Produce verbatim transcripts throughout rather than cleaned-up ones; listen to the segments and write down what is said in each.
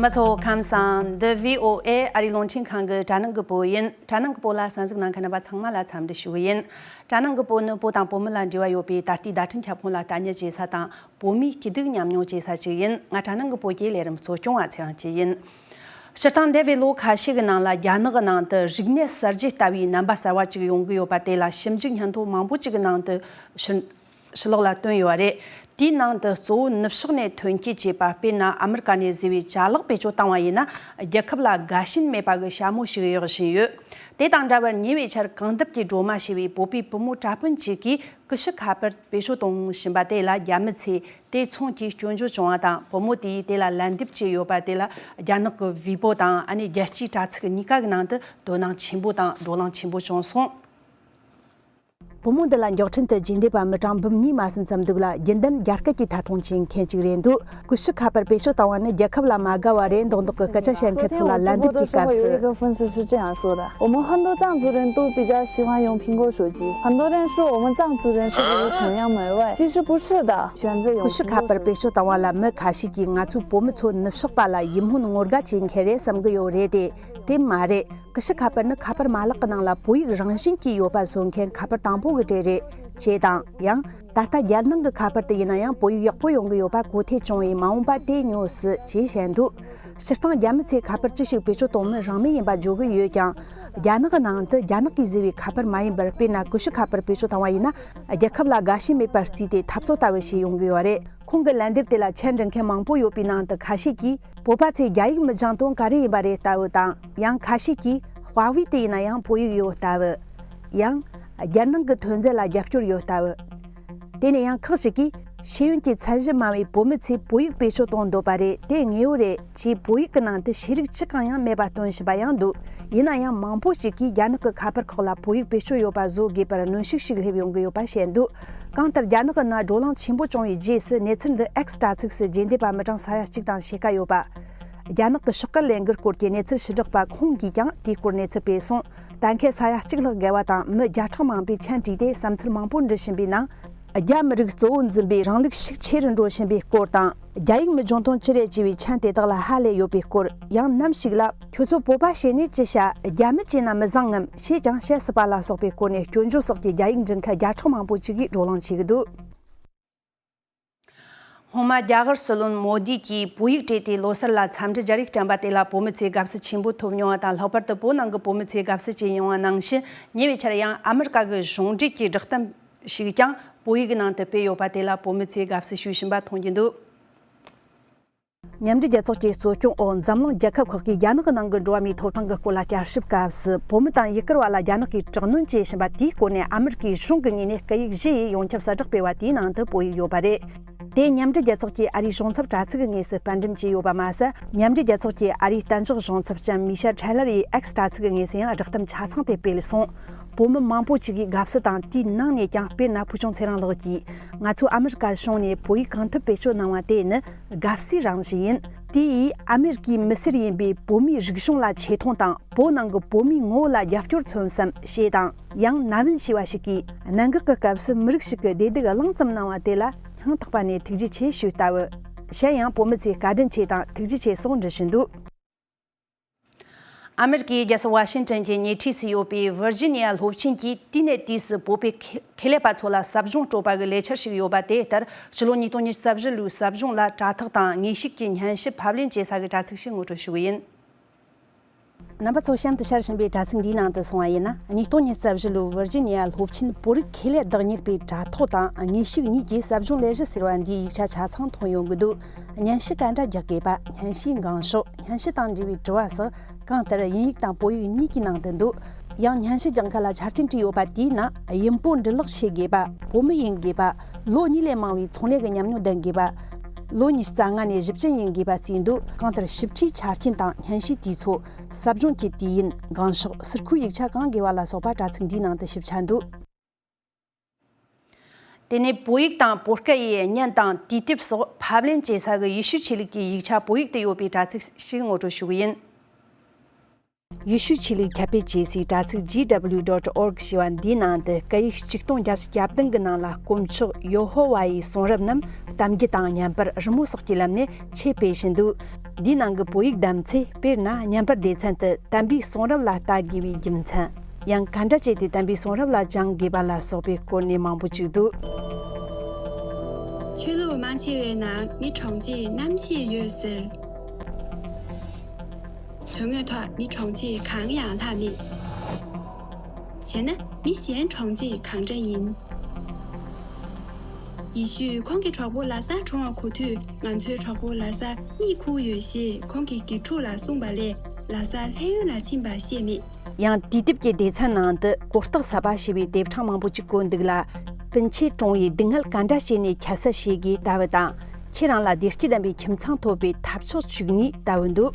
ཚོ་ཁམས་བཟང་། འདི་བྷི་ཨོ་ཨེ་ཨ་རིའི་རླུང་འཕྲིན་ཁང་གི་དྲ་ནང་གི་བོད་ཡིན། དྲ་ནང་གི་བོད་ལ་གསན་གཟིགས་གནང་མཁན་རྣམ་པ་ཚང་མ་ལ་འཚམས་འདྲི་ཞུ་གི་ཡིན། དྲ་ནང་གི་བོད་ནི་བོད་དང་བོད་མི་ལ་འབྲེལ་བ་ཡོད་པའི་ད་ལྟའི་བརྡ་འཕྲིན་ཁྱབ་ཁོངས་ལ་ལྟ་ཉན་བྱེད་ས་དང་། བོད་མིའི་སྐྱིད་སྡུག་མཉམ་མྱོང་བྱེད་ས་ཅིག་ཡིན། ང་དྲ་ནང་གི་བོད་ཀྱི་ལས་རིམ་གཙོ་སྐྱོང་བ་ཚེ་རིང་སྐྱིད་ཡིན། སྤྱིར་བཏང་འདས་པའི་ལོ་ཁ་ཤས་ཀྱི་ནང་ལ་རྒྱ་ནག་གི་ནང་དུ་རིག་གནས་གསར་བརྗེ་ལྟ་བུའི་རྣམ་པ་གསར་བ་ཅིག་ཡོང་གི་ཡོད་པ་དེ་ལ་ཞིབ་འཇུག་སྙན་ཐོ་མང་པོ་ཅིག་གི་ནང་དུ་ཕྱི་ཕྱི་ལོགས་ལ་བཏོན་ཡོད་པ་རེད། དེའི་ནང་དུ་གཙོ་བོ་ནུབ་ཕྱོགས་ནས་ཐོན་སྐྱེད་བྱས་པ། དཔེར་ན་ཨ་མི་རི་ཀ་ནས་བཟོས་པའི་ཅ་ལག་བེད་སྤྱོད་བཏང་བ་ཡིན་ན། རྒྱལ་ཁབ་ལ་དགའ་ཞེན་མེད་པ་གི་ཞྭ་མོ་ཞིག་གཡོག་བཞིན་ཡོད། དེ་དང་འདྲ་བར་ཉེ་བའི་ཆར་གངས་འདབས་ཀྱི་སྒྲོལ་མ་ཞེས་པའི་བོད་པའི་བུ་མོ་གྲྭ་སྤུན་ཅིག་གིས་ཀུ་ཤུ་ཁ་པར་བེད་སྤྱོད་གཏོང་བཞིན་པ་དེ་ལ་རྒྱ་མི་ཚོས་དེ་མཚུངས་ཀྱི་སྐྱོན་བརྗོད་བྱུང་བ་དང་། བུ་མོ་དེས་དེ་ལ་ལན་འདེབས་བྱས་ཡོད་པ་དེ་ལ་རྒྱ་ནག་གི་ཝི་པོ་དང་། ཨ་ནི་རྒྱལ་སྤྱིའི་དྲ་ཚིགས་གཉིས་ཀ་གི་ནང་དུ་དོ་སྣང་ཆེན་པོ་དང་བགྲོ་གླེང་ཆེན་པོ་བྱུང་སོང་། བུ་མོ་འདི་ལ་མགྱོགས་འཕྲིན་དུ་རྗེས་འདེད་པ་མི་གྲངས་འབུམ་གཉིས་མ་ཟིན་ཙམ་འདུག་ལ། རྒྱུན་ལྡན་རྒྱ་སྐད་ཀྱི་ཐད་གཏོང་བྱེད་མཁན་ཅིག་རེད་འདུག་ཀུ་ཤུ་ཁ་པར་བེད་སྤྱོད་བཏང་བ་ནི་རྒྱལ་ཁབ་ལ་མ་དགའ་བ་རེད་མདོག་མདོག་གི་སྐད་ཆ་བཤད་མཁན་ཚོ་ལ་ལན་འདེབས་ཀྱི་སྐབས་སུ། 昨天我听过中国的说法，有一个分析是这样说的：我们很多藏族人都比较喜欢用苹果手机，很多人说我们藏族人是不是崇洋媚外？其实不是的，选择用苹果手机。 ཀུ་ཤུ་ཁ་པར་བེད་སྤྱོད་བཏང་བ་ལ་མི་ཁ་ཤས་ཀྱིས་ང་ཚོའི་བོད་མི་ཚོ་ནུབ་ཕྱོགས་པ་ལ་ཡིད་སྨོན་ངོ་དགའ་བྱེད་མཁན་རེད་བསམ་གི་ཡོད་རེད་དེ། དེ་མ་རེད། ཀུ་ཤུ་ཁ་པར་ནི་ཁ་པར་མ་ལག་གི་ནང་ལ་བོད་ཡིག་རང་བཞིན་གྱིས་ཡོད་པ་བཟོ་མཁན་ཁ་པར་དང་པོ་གི་གྲས་རེད། ཅེས་དང་། ཡང་ད་ལྟ་རྒྱལ་ནང་གི་ཁ་པར་དུ་ཡིན་ན་ཡང་བོད་ཡིག་ཡག་པོ་ཡོང་གི་ཡོད་པ་གོ་ཐོས་བྱུང་བས་མ་འོངས་པ་དེ་ཉོ་སྲིད་ཅེས་བཤད་འདུག་སྤྱིར་བཏང་རྒྱ་མི་ཚོས་ཁ་པར་ཅི་ཞིག་བེད་སྤྱོད་གཏོང་མིན་རང་མོས་ཡིན་པ་བརྗོད་ཀྱི་ཡོད་ཀྱང་། རྒྱ་ནག་གི་ནང་དུ་རྒྱ་ནག་གིས་བཟོས་པའི་ཁ་པར་མ་ཡིན་པར། དཔེར་ན་ཀུ་ཤུ་ཁ་པར་བེད་སྤྱོད་བཏང་བ་ཡིན་ན། རྒྱལ་ཁབ་ལ་དགའ་ཞེན་མེད་པར་བརྩིས་ཏེ་འཐབ་རྩོད་ལྟ་བུ་བྱས་ཡོང་གི་ཡོད་རེད། ཁོང་གི་ལན་འདེབས་དེ་ལ་མཆན་འབྲི་མཁན་མང་པོ་ཡོད་པའི་ནང་དུ་ཁ་ཤས་ཀྱིས། བོད་པ་ཚོས་རྒྱ་ཡིག་མི་སྦྱང་དོན་ག་རེ་ཡིན་པ་རེད་ལྟ་བུ་དང་། ཡང་ཁ་ཤས་ཀྱིས་དཔའ་བོའི་དེ་ཡིན་ན་ཡང་བོད་ཡིག་ཡོད་ལྟ་བུ། ཡང་རྒྱལ་ནང་གི་ཐོན་རྫས་ལ་རྒྱབ་སྐྱོར་ཡོད་ལྟ་བུ། དེ་ནས་ཡང་ཁག་ཅིག་གིས་ཤེས་ཡོན་གྱི་ཚད་གཞི་དམའ་བའི་བོད་མི་ཚོས་བོད་ཡིག་བེད་སྤྱོད་གཏོང་འདོད་པ་རེད། དེ་ངེས་པོ་རེད། ཅེས་བོད་ཡིག་གི་ནང་དུ་ཤེས་རིག་ཅི་གང་ཡང་མེད་པ་སྟོན་བཞིན་པ་ཡང་འདུག་ཡིན་ན་ཡང་མང་པོ་ཞིག་གིས་རྒྱ་ནག་གི་ཁ་པར་ཁག་ལ་བོད་ཡིག་བེད་སྤྱོད་ཡོད་པ་བཟོ་དགོས་པར་གནོན་ཤུགས་ཤིག་སླེབས་ཡོང་གི་ཡོད་པ་བཤད་འདུག་གང་ལྟར་རྒྱ་ནག་གི་ནང་བགྲོ་གླེང་ཆེན་པོ་བྱུང་བའི་རྗེས་སུ་གནས་ཚུལ་འདི་X་དྲ་ཚིགས་སུ་རྗེས་འདེད་པ་མི་གྲངས་ས་ཡ་གཅིག་དང་ཕྱེད་ཀ་ཡོད་པ། རྒྱ་ནག་གི་ཕྱོགས་སྒར་ལས་འགུལ་སྐོར་གྱི་གནས་ཚུལ་ཞུ་སྒྲོག་པ་ཁོང་གིས་ཀྱང་དེའི་སྐོར་གནས་ཚུལ་སྤེལ་སོང་། གཏན་འཁེལ་ས་ཡ་གཅིག་ལྷག་བརྒལ་བ་དང་མི་བརྒྱ་ཕྲག་མང་པོས་མཆན་བྲིས་ཏེ་བསམ་ཚུལ་མང་པོ་འབྲི་བཞིན་པའི་ནང་། རྒྱ་མི་རིགས་གཙོ་བོ་འཛིན་པའི་རིང་ལུགས་ཤུགས་ཆེ་རུ་འགྲོ་བཞིན་པའི་སྐོར་དང་། རྒྱ་ཡིག་མི་སྦྱོང་དོན་ཅི་རེད་ཅེས་པའི་མཆན་དེ་དག་ལ་ཧ་ལས་ཡོད་པའི་སྐོར། ཡང་ནམ་ཞིག་ལ་ཁྱོད་ཚོ་བོད་པ་བྱས་ནས་ཅི་བྱ། རྒྱ་མི་བྱས་ན་མི་བཟང་ངམ་ཞེས་ཀྱང་བཤད་སྲིད་པ་ལ་སོགས་པའི་སྐོར་ནས་སྐྱོན་བརྗོད་སོགས་ཀྱི་རྒྱ་ཡིག་འབྲི་མཁན་བརྒྱ་ཕྲག་མང་པོ་ཅིག་གིས་བགྲོ་གླེང་བྱེད་ཀྱི་འདུག་སྔོན་མ་རྒྱ་གར་སྲིད་བློན་མོ་དི་གིས་བོད་ཡིག་སྤྲད་དེ་ལོ་གསར་ལ་འཚམས་འདྲི་རྒྱ་རིགས་དྲན་པ་དེ་ལ་བོད་མི་ཚོས་དགའ་བསུ་ཆེན་པོ་ཐོབ་མྱོང་བ་དང་། ལྷག་པར་དུ་བོད་ནང་གི་བོད་མི་ཚོས་དགའ་བསུ་བྱས་མྱོང་བ་ནང་བཞིན། ཉེ་བའི་ཆར་ཡང་ཨ་མི་རི་ཀ་གི་གཞུང་འབྲེལ་གྱི་བསྒྲགས་གཏམ་ཞིག་ཀྱང་བོད་ཡིག་གི་ནང་དུ་སྤེལ་ཡོད་པ་དེ་ལ་བོད་མི་ཚོས་དགའ་བསུ་ཞུས་བཞིན་པ་མཐོང་རྒྱུ་འདུག་མཉམ་འབྲེལ་རྒྱལ་ཚོགས་ཀྱི་གཙོ་སྐྱོང་འོག་འཛམ་གླིང་རྒྱལ་ཁབ་ཁག་གིས་རྒྱ་ནག་གི་ནང་གི་འགྲོ་བ་མིའི་ཐོབ་ཐང་གི་སྐོར་ལ་བསྐྱར་ཞིབ་སྐབས་སུ། བོད་མི་དང་ཡུ་གུར་བ་ལ་རྒྱ་ནག་གིས་དྲག་གནོན་བྱེད་བཞིན་པ་དེའི་སྐོར་ནས་ཨ་མི་རི་ཀའི་གཞུང་གི་ངོས་ནས་སྐད་ཡིག་བཞི་ཡི་ཡོངས་ཁྱབ་གསལ་བསྒྲགས་སྤེལ་བ་དེའི་ནང་དུ་བོད་ཡིག་ཡོད་པ་རེད། དེ་མཉམ་འབྲེལ་རྒྱལ་ཚོགས་ཀྱི་ཨ་རིའི་གཞུང་ཚབ་དྲ་ཚིགས་ཀྱི་ངོས་སུ་པར་འགྲེམས་བྱས་ཡོད་པ་མ་ཟད། མཉམ་འབྲེལ་རྒྱལ་ཚོགས་ཀྱི་ཨ་རིའི་གཏན་འཇགས་གཞུང་ཚབ་ཅན་མི་ཤེལ་ཁྲེ་ལར་ཡིས་X་དྲ་ཚིགས་ཀྱི་ངོས་སུ་ཡང་བསྒྲགས་གཏམ་ཆ་ཚང་དེ་སྤེལ་སོང་། བོད་མི་མང་པོ་ཅིག་གིས་དགའ་བསུ་དང་། དེའི་ནང་ནས་ཀྱང་དཔེར་ན་ཕུལ་བྱུང་ཚེ་རིང་ལགས་ཀྱིས། ང་ཚོས་ཨ་མི་རི་ཀ་གཞུང་ནས་བོད་ཡིག་གང་ཐུབ་བེད་སྤྱོད་གནང་བ་དེ་ནི་དགའ་བསུའི་རང་བཞིན་ཡིན། དེ་ཡིས་ཨ་མི་རི་ཀའི་མི་སེར་ཡིན་པའི་བོད་མིའི་རིག་གཞུང་ལ་ཆེ་མཐོང་དང་། བོད་ནང་གི་བོད་མིའི་ངོ་བོ་ལ་རྒྱབ་སྐྱོར་མཚོན་བསམ་ཞེས་དང་། ཡང་ན་ཝུན་ཞེས་པ་ཞིག་གིས། གནད་འགག་གི་སྐབས་སུ་མི་རིགས་ཤིག་གི་བདེ་སྡུག་གླེང་ཙམ་གནང་བ་དེ་ལ་སྙིང་ཐག་པ་ནས་ཐུགས་རྗེ་ཆེ་ཞུས་ལྟ་བུ། གཞན་ཡང་བོད་མི་ཚོས་བཀའ་དྲིན་ཆེ་དང་ཐུགས་རྗེ་ཆེ་སོགས་འབྲི་བཞིན་འདུག་ཨ་མེ་རི་ཀའི་རྒྱལ་ས་ཝ་ཤིང་ཊོན་གྱི་ཉེ་འཁྲིས་སུ་ཡོད་པའི་ཝིར་ཇི་ནི་ཡ་སློབ་ཆེན་གྱིས་དུས་ནས་དུས་སུ་བོད་པའི་ཁེ་ཁེ་ལས་པ་ཚོ་ལ་ཟབ་སྦྱོང་སྤྲོད་པ་གི་ལས་འཆར་ཞིག་ཡོད་པ་དེ་ལྟར། ཕྱི་ལོ་ཉིས་སྟོང་ཉི་ཤུ་རྩ་བཞི་ལོའི་ཟབ་སྦྱོང་ལ་དྲ་ཐག་དང་དངོས་ཤུགས་ཀྱི་སྙན་ཞུ་ཕབ་ལེན་བྱེད་ས་གི་དྲ་ཚིགས་ཤིག་ངོ་སྤྲོད་ཞུ་གི་ཡིན། རྣམ་པ་ཚོ་གཤམ་དུ་ཤར་བཞིན་པའི་དྲ་ཚིགས་འདིའི་ནང་དུ་སོང་བ་ཡིན་ན། ཉིས་སྟོང་ཉི་ཤུ་རྩ་བཞི་ལོའི་ཝིར་ཇི་ནི་ཡ་སློབ་ཆེན་བོད་རིགས་ཁེ་ལས་བདག་གཉེར་པའི་དྲ་ཐོག་དང་དངོས་ཤུགས་གཉིས་ཀྱི་ཟབ་སྦྱོང་ལས་གཞི་ཟེར་བ་འདིའི་ཡིག་ཆ་ཆ་ཚང་ཐོན་ཡོང་གི་འདུག་སྙན་ཞུ་ག་འདྲ་རྒྱག་དགོས་པ། སྙན་ཞུའི་འགངས་ཤོག་སྙན་ཞུ་དང་འབྲེལ་བའི་དྲི་བ་སོགས་གང་ལྟར་དབྱིན་ཡིག་དང་བོད་ཡིག་གཉིས་ཀྱི་ནང་དུ་འདུག་ཡང་སྙན་ཞུ་རྒྱག་མཁན་ལ་ཆ་རྐྱེན་བྲིས་ཡོད་པ་དེའི་ནང་དབྱིན་པོ་འབྲི་ཀློག་ཤེས་དགོས་པ། བོད་མི་ཡིན་དགོས་པ། ལོ་གཉིས་ལས་མང་བའི་ཚོང་ལས་ཀྱི་ཉམས་མྱོང་ལྡན་དགོས་པ། ལོ་ཉི་ཤུ་རྩ་ལྔ་ནས་བཞི་བཅུ་ཡིན་དགོས་པ་བརྩིས་འདུག་གང་ལྟར་ཞིབ་ཕྲའི་ཆ་རྐྱེན་དང་སྙན་ཞུའི་དུས་ཚོད། ཟབ་སྦྱོང་གི་དུས་ཡུན། འགངས་ཤོག་ཟུར་མཁོའི་ཡིག་ཆ་གང་དགོས་པ་ལ་སོགས་པ་དྲ་ཚིགས་འདིའི་ནང་དུ་ཞིབ་ཆ་འདུག་དེ་ནས་བོད་ཡིག་དང་བོད་སྐད་ཡིག་བརྙན་དང་དུས་དེབ་སོགས་ཕབ་ལེན་བྱེད་ས་གི་ཡེ་ཤུ་ཆོས་ལུགས་ཀྱི་ཡིག་ཆ་བོད་ཡིག་ཏུ་ཡོད་པའི་དྲ་ཚིགས་ཤིག་ངོ་སྤྲོད་ཞུ་གི་ཡིན། ཡེ་ཤུ་ཆོས་ལུགས་ཁྱབ་སྤེལ་བྱེད་སའི་དྲ་ཚིགས་ཇི་ཌབ་ལིའུ་ཌོཊ་ཨོར་གི་ཞེས་པ་འདིའི་ནང་དུ་སྐད་ཡིག་ཆིག་སྟོང་བརྒྱ་དང་བརྒྱད་ཅུ་གྱ་བདུན་གྱི་ནང་ལ་དཀོན་མཆོག་ཡེ་ཧོ་ཝཱ་ཡི་གསུང་རབ་རྣམས་གཏམ་རྒྱུད་དང་བརྙན་པར་རི་མོ་སོགས་ཀྱི་ལམ་ནས་ཆེད་སྤེལ་བཞིན་འདུག་འདིའི་ནང་གི་བོད་ཡིག་བདམས་ཚེ། དཔེར་ན། བརྙན་པར་སྡེ་ཚན་དུ་དམ་པའི་གསུང་རབ་ལ་ལྟ་དགོས་པའི་རྒྱུ་མཚན། ཡང་ག་འདྲ་བྱས་ཏེ་དམ་པའི་གསུང་རབ་ལ་སྦྱང་དགོས་པ་ལ་སོགས་པའི་སྐོར་ནས་མང་པོ་ཅིག་འདུག་ཆོས་ལུགས་མང་ཆེ་བའི་ནང་མི་གྲོངས་རྗེས་རྣམ་ཤེས་ཡོད་ཟེར། དོན་དངོས་ཐོག་མི་གྲོངས་རྗེས་གང་ཡང་ལྷག་མེད། བྱས་ན་མི་གཞན་གྲོངས་རྗེས་གང་འདྲ་ཡིན། ཡེ་ཤུས་ཁོང་གི་གྲོགས་པོ་ལ་ས་གྲོངས་པ་གོ་དུས། ང་ཚོའི་གྲོགས་པོ་ལ་ས་གཉིད་ཁུག་ཡོད་ཞེས་ཁོང་གི་དགེ་ཕྲུག་ལ་གསུངས་པ་ལས། ལ་ས་ལྷས་ཡུལ་ལ་ཕྱིན་པ་ཤེས་མེད། ཡང་དུས་དེབ་ཀྱི་སྡེ་ཚན་ནང་དུ་གོ་རྟོགས་ཟབ་པ་ཞེས་པའི་དེབ་ཕྲེང་མང་པོ་ཅིག་བཀོད་འདུག་ལ། སྤུན་མཆེད་གྲོངས་པའི་སྡུག་བསྔལ་ག་འདྲ་བྱས་ནས་ཁྱད་བསད་བྱེད་དགོས་ལྟ་བུ་དང་། ཁྱེད་རང་ལ་བདེ་སྐྱིད་ལྡན་པའི་ཁྱིམ་ཚང་ཐོབ་པའི་ཐབས་མཆོག་བཅུ་གཉིས་ལྟ་བུ་འདུག་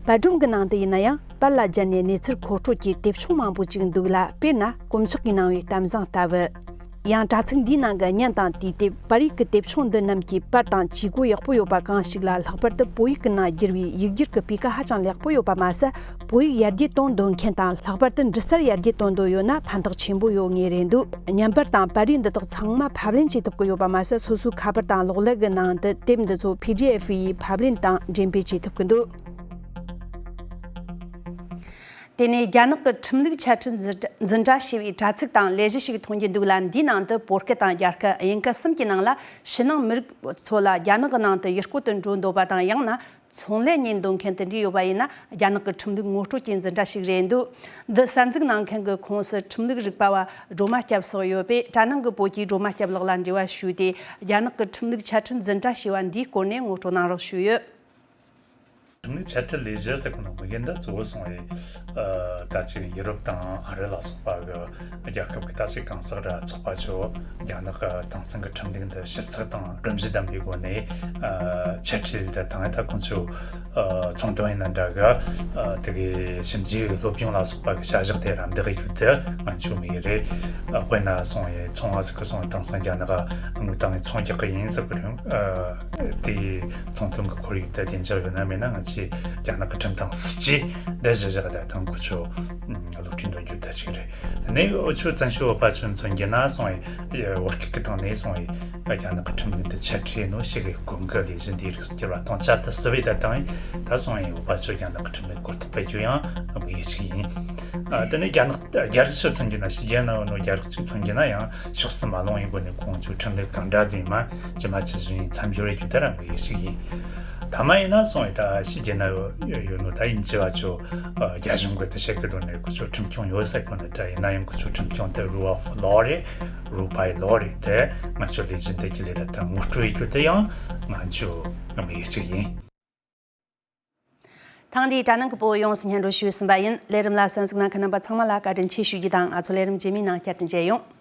པར་སྒྲོམ་གྱི་ནང་དུ་ཡིན་ན་ཡང་། པར་ལ་སྦྱར་ནས་གནས་ཚུལ་མཁོ་སྤྲོད་ཀྱི་དེབ་ཆུང་མང་པོ་ཅིག་འདུག་ལ། དཔེར་ན། དཀོན་མཆོག་གིས་གནང་བའི་གཏམ་བཟང་ལྟ་བུ། ཡང་དྲ་ཚིགས་འདིའི་ནང་གི་བརྙན་དང་དུས་དེབ། པར་ཡིག་གི་དེབ་ཆུང་འདི་རྣམས་ཀྱི་པར་དང་བྲིས་སྒོ་ཡག་པོ་ཡོད་པ་གང་ཞིག་ལ། ལྷག་པར་དུ་བོད་ཡིག་གི་ནང་བསྒྱུར་བའི་ཡིག་སྒྱུར་གྱི་སྤུས་ཀ་ཧ་ཅང་ལེགས་པོ་ཡོད་པ་མ་ཟད། བོད་ཡིག་ཡར་རྒྱས་གཏོང་འདོད་མཁན་དང་། ལྷག་པར་དུ་འབྲི་རྩལ་ཡར་རྒྱས་གཏོང་འདོད་ཡོད་ན་ཕན་ཐོགས་ཆེན་པོ་ཡོད་ངེས་རེད་འདུག་བརྙན་པར་དང་པར་རིས་འདི་དག་ཚང་མ་ཕབ་ལེན་བྱེད་ཐུབ་ཀྱི་ཡོད་པ་མ་ཟད། སོ་སོའི་ཁ་པར་དང་གློག་ཀླད་ཀྱི་ནང་དུ་དེབ་འདི་ཚོ་པི་ཌི་ཨེཕ་ཡིས་ཕབ་ལེན་དང་འགྲེམས་སྤེལ་བྱེད་ཐུབ་ཀྱི་འདུག་དེ་ནས་རྒྱ་ནག་གི་ཁྲིམས་ལུགས་འཆད་ཁྲིད་འཛིན་འཛིན་གྲྭ་ཞེས་པའི་དྲ་ཚིགས་དང་ལས་གཞི་ཞིག་མཐོང་རྒྱུ་འདུག་ལ། འདིའི་ནང་དུ་བོད་སྐད་དང་རྒྱ་སྐད། དབྱིན་སྐད་གསུམ་གྱི་ནང་ལ་ཕྱི་ནང་མི་རིགས་ཚོ་ལ་རྒྱ་ནག་གི་ནང་དུ་ཡུལ་སྐོར་དུ་འགྲོ་འདོད་པ་དང་། ཡང་ན་ཚོང་ལས་གཉེར་འདོད་མཁན་དེ་འདྲ་ཡོད་པ་ཡིན་ན། རྒྱ་ནག་གི་ཁྲིམས་ལུགས་ངོ་སྤྲོད་ཀྱི་འཛིན་གྲྭ་ཞིག་རེད་འདུག་འདི་གསར་འཛུགས་གནང་མཁན་གྱི་ཁོངས་སུ་ཁྲིམས་ལུགས་རིག་པ་བ་སྒྲོལ་མ་སྐྱབས་སོགས་ཡོད་པས། དྲ་ནང་གི་བོད་ཀྱི་སྒྲོལ་མ་སྐྱབས་ལགས་ལ་འབྲེལ་བ་ཞུས་ཏེ། རྒྱ་ནག་གི་ཁྲིམས་ལུགས་འཆད་ཁྲིད་འཛིན་གྲྭ་ཞེས་པ་འདིའི་སྐོར་ནས་ངོ་སྤྲོད་གནང་རོགས་ཞུས་ཡོད། ཁྲིམས་ལུགས་འཆད་ཁྲིད་ལས་གཞི་ཟེར་གོ་ནོ་མི་གན་ད་གཙོ་བོ་སོང་བའི་ད་ཅིག་ཡུ་རོབ་དང་ཨ་རི་ལ་སོགས་པ་གི་རྒྱལ་ཁབ་ཀྱི་ད་ཅིག་གང་ཟག་ར་ཚོགས་པ་ཚོ་རྒྱ་ནག་གི་དེང་སང་གི་ཁྲིམས་ལུགས་འདི་ཞིབ་ཚགས་དང་སྒྲོམ་གཞི་ལྡན་པའི་སྒོ་ནས་འཆད་ཁྲིད་དང་ད་ཁོང་ཚོ་ཚོང་དོན་ཡིན་ན་འདྲ་གི་དེ་གི་ཞིབ་འཇུག་སློབ་སྦྱོང་ལ་སོགས་པ་གི་བྱ་གཞག་དེ་རམ་འདེགས་ཡོད་དེ་ང་ཚོ་མི་རེད། དཔེར་ན་སོང་བའི་ཚོང་བ་ཟིག་གི་སོང་བའི་དེང་སང་རྒྱ་ནག་དངུལ་དང་ཚོང་རྒྱག་གི་ཡིན་ཟེར་གི་རེད། དེའི་ཚོང་དོན་གྱི་ཁོར་ཡུག་དེ་བདེ་འཇགས་ཡོད་ན་མེད་ན་ང་ཚོས་རྒྱ་ནག་གི་ཁྲིམས་དང་སྲིད་ཇུས་འདི་གཞི་བཞག་དེ་དང་ཁོ་ཚོ་སློབ་ཁྲིད་འགྲོ་རྒྱུ་དེ་ཅིག་རེད། ནས་འུ་ཆོ་བཙན་བྱོལ་བོད་པ་ཚོ་མཚོན་རྒྱུ་ན་སོང་བའི་བོད་སྐད་ཀྱི་སྟེང་ནས་སོང་བའི་རྒྱ་ནག་གི་ཁྲིམས་ལུགས་འདི་འཆད་ཁྲིད་ནོ་ཞིག་གི་གོང་གི་ལས་གཞི་འདིའི་རིགས་སུ་གྱུར་བ་དང་བཅའ་དུ་བསུ་བའི་དེ་དང་ད་སོང་བའི་བོད་པ་ཚོ་རྒྱ་ནག་གི་ཁྲིམས་ལུགས་གོ་རྟོགས་སྤེལ་རྒྱུ་ཡང་དམིགས་ཡུལ་ཞིག་ཡིན། དེ་ནས་རྒྱ་ནག་རྒྱ་རིགས་ཚོ་མཚོན་རྒྱུ་ན་ཕྱི་རྒྱལ་ནང་ཡོད་ནོ་རྒྱ་རིགས་ཚོ་མཚོན་རྒྱུ་ན་ཡང་། ཕྱོགས་སུ་མ་ལོངས་པའི་སྒོ་ནས་ཁོང་ཚོའི་ཁྲིམས་ལུགས་གང་འདྲ་ཟིན་མ་ཇི་མ་ཇི་བཞིན་མཚམས་སྦྱོར་རེ་རྒྱུ་དེ་རང་གི་ཡེ་ཤེས་ཡིན། ཐ་མ་ཡིན་ན་སོང་བའི་ད་ཕྱི་རྒྱལ་ན་ཡོད་ནོ་ད་དབྱིན་ཇི་བ་ཚོ་རྒྱ་གཞུང་གི་དུ་བཤད་ཀྱི་འགྲོ་ནས་ཁོ་ཚོ་ཁྲིམས་སྐྱོང་ཡོད་ཟེར་གོ་ནི་ད་ཡིན་ན་ཡང་ཁོ་ཚོ་ཁྲིམས་སྐྱོང་དེ་rule of law་རེད། rule by law་རེད་དེ་ང་ཚོ་ལས་བྱེད་འདི་གི་ལས་ད་ད་ངོ་སྤྲོད་ཡེ་རྒྱུ་དེ་ཡང་ང་ཚོ་ངམ་ཡེ་གཅིག་ཡིན། ཐེངས་འདིའི་དྲ་ནང་གི་བོད་ཡོངས་སུ་སྙན་སྒྲོན་ཞུས་ཟིན་པ་ཡིན། ལས་རིམ་ལ་གསན་གཟིགས་གནང་མཁན་རྣམ་པ་ཚང་མ་ལ་བཀའ་དྲིན་ཆེ་ཞུ་རྒྱུ་དང་། ང་ཚོ་ལས་རིམ་རྗེས་མའི་ནང་བསྐྱར་དུ་མཇལ་ཡོང་།